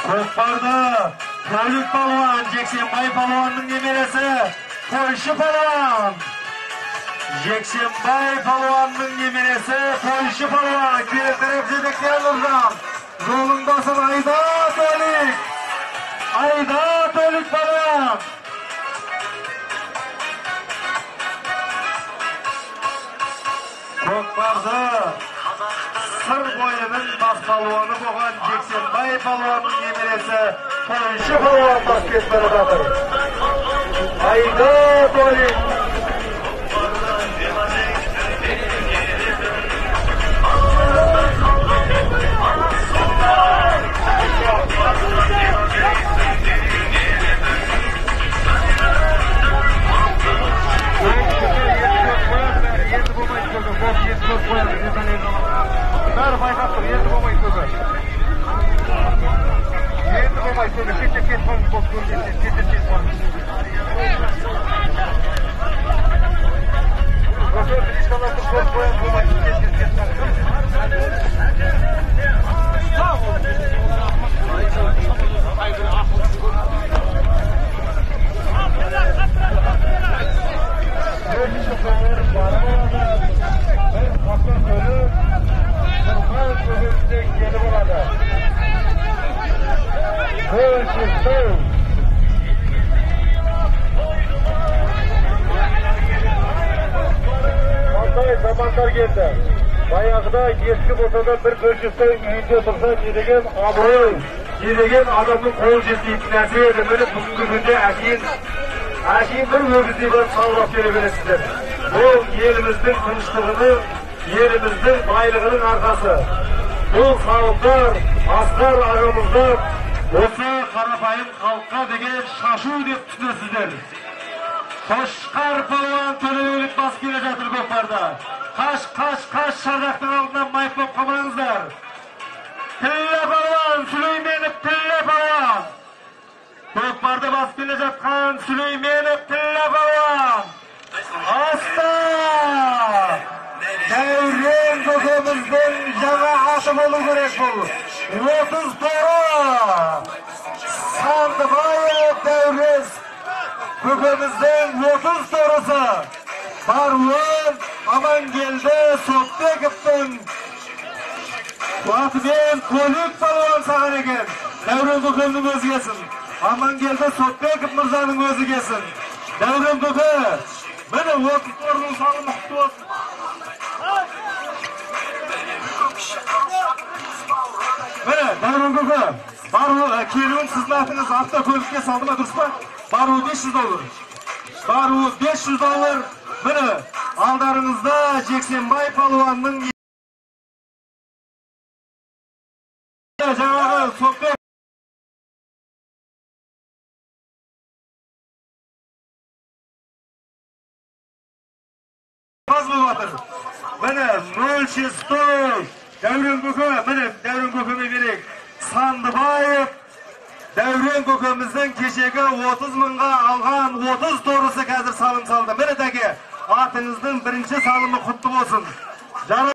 Көкпарды Толик палуан, Жексенбай палуанның немересі Қойшы палуан. Жексенбай палуанның немересі Қойшы палуан. Келіп жетектен Нұржан. Жолың басын, айда Толик. Айда Толик палуан. Көкпарды Сыр бойының бас палуаны болған Жексенбай палуанның немересі Қойшы палуан бас кетіп бара жатыр. Айда Толик. Бәрі байқап тұр, енді болмай көгі. Енді болмай көгі, шеттеп кетіп қалыңыз, бос көрген, шеттеп кетіп қалыңыз. Осы близкаларды көріп қояды, болмай, шеттеп кетіп қалыңыз. Қандай замандар келді. Баяғыда ескі болса да бір бөлшекті үйінде тұрса не деген абырой, не деген адамның қолы жетпейтін нәрсе еді. Міне бүгінгі күнде әшейін бір өгіздей барып саулап келе бересіздер. Бұл еліміздің тыныштығының, еліміздің байлығының арқасы. Бұл халықтар, асқар ағамыздар осы қарапайым халыққа деген шашу деп түсінесіздер. Қошқар палуан Төлеуелік бас келе жатыр көкпарда. Қаш, қаш, қаш, шардақтың алдынан майып болып қалмаңыздар. Тіллә палуан, Сүлейменов Тіллә палуан. Көкпарды басып келе жатқан Сүлейменов Тіллә палуан. Аста! Дәурен көкеміздің жаңа аты болу керек бұл. 30 торы. Сандыбаев Дәурен көкеміздің 30 торысы. Баруын Амангелді Сотбековтың атымен Толик палуан саған екен. Дәурен көкемнің өзі келсін. Амангелді Сотбеков мырзаның өзі келсін. Дәурен көке, міне 30 торының салымы құтты болсын. Міне, Дәурен көке, бару келуін сіздің атыңыз автокөлікке салды ма, дұрыс па? Баруы 500 доллар. Баруы 500 доллар. Міне, алдарыңызда Жексенбай палуанның жаңағы Сотбек болып жатыр. Міне, 0,6 Дәурен көке, міне Дәурен көкеме берейік. Сандыбаев Дәурен көкеміздің кешегі 30 мыңға алған 30 торысы қазір салым салды. Міне тәке, атыңыздың бірінші салымы құтты болсын.